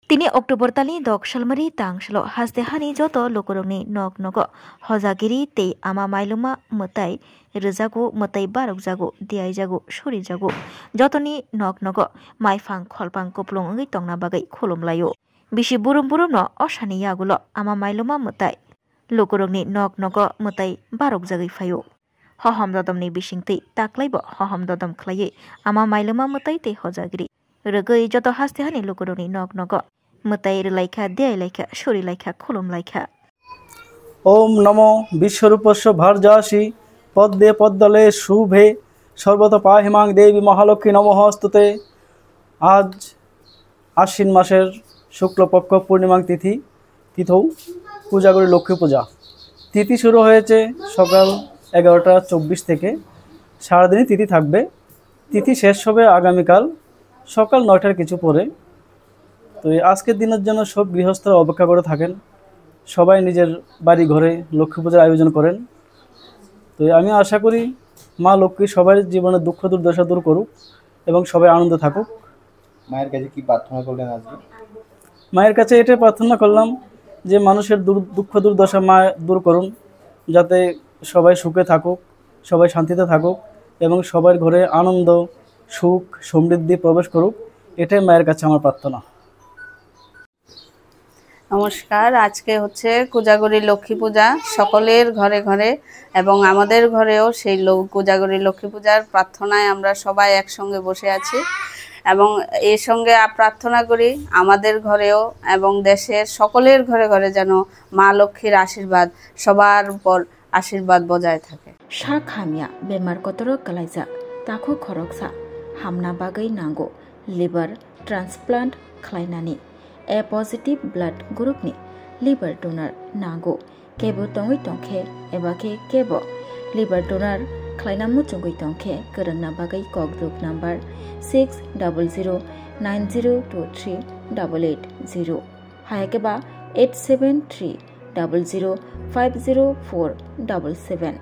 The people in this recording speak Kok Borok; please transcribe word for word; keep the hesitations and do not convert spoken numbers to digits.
Tini October talni dok salmari tang salo haste hani joto lukurokni nok nogo hojagiri tei ama mailuma mwtai rwjago, mwtai barokjago, diyaijago, surijago. Jotoni nok nogo maifang kholpang kuplung wngwi tongna bagwi khulumlaio. Bisi burum burumno osani yagulo ama mailuma mwtai lukurokni nok nogo mwtai barokjagwi phaio. Hohom dodomni bisingtwi taklaibo hohom dodom khlaiwi ama mailuma mwtai tei hojagiri rwgwi joto haste hani lukurokni nok nogo mwtai rwlaikha, diyailaikha, surilaikha, khulumlaikha. ওম নমো বিশ্বরূপস্য ভার্যাসি পদ্মে পদ্মলে শুভে সর্বত পাহি মাং দেবী মহালক্ষ্মী নমোঽস্তুতে। আজ আশ্বিন মাসের শুক্লপক্ষ পূর্ণিমা তিথি, তিথৌ কোজাগরী লক্ষ্মী পূজা। তিথি শুরু হয়েছে সকাল এগারোটা চব্বিশ থেকে, সারাদিনই তিথি থাকবে। তিথি শেষ হবে আগামীকাল সকাল নয়টার কিছু পরে। তো এই আজকের দিনের জন্য সব গৃহস্থরা অপেক্ষা করে থাকেন, সবাই নিজের বাড়ি ঘরে লক্ষ্মী পূজার আয়োজন করেন। তো আমি আশা করি মা লক্ষ্মী সবার জীবনের দুঃখ দুর্দশা দূর করুক এবং সবাই আনন্দে থাকুক। মায়ের কাছে কি প্রার্থনা করলেন আজকে? মায়ের কাছে এটাই প্রার্থনা করলাম যে মানুষের দুর-, দুঃখ দুর্দশা মা দূর করুন, যাতে সবাই সুখে থাকুক, সবাই শান্তিতে থাকুক এবং সবার ঘরে আনন্দ, সুখ, সমৃদ্ধি প্রবেশ করুক, এটাই মায়ের কাছে আমার প্রার্থনা। নমস্কার, আজকে হচ্ছে কোজাগরী লক্ষ্মী পূজা, সকলের ঘরে ঘরে এবং আমাদের ঘরেও সেই লো-, কোজাগরী লক্ষ্মী পূজার প্রার্থনায় আমরা সবাই একসঙ্গে বসে আছি এবং এর সঙ্গে আ-, প্রার্থনা করি আমাদের ঘরেও এবং দেশের সকলের ঘরে ঘরে যেন মা লক্ষ্মীর আশীর্বাদ সবার উপর আশীর্বাদ বজায় থাকে। Sak hamya bemar kotorok kwlaijak takhuk khoroksa hamna bagwi nango liver transplant khlainani. A positive blood group ni liver donor nango. Kebo tongwi tongkhe eba khe kebo liver donor khlaina muchungwi tongkhe kwrwngna bagwi kok group number six double zero nine zero two three double eight zero. Hayakeba eight seven three double zero five zero four double seven.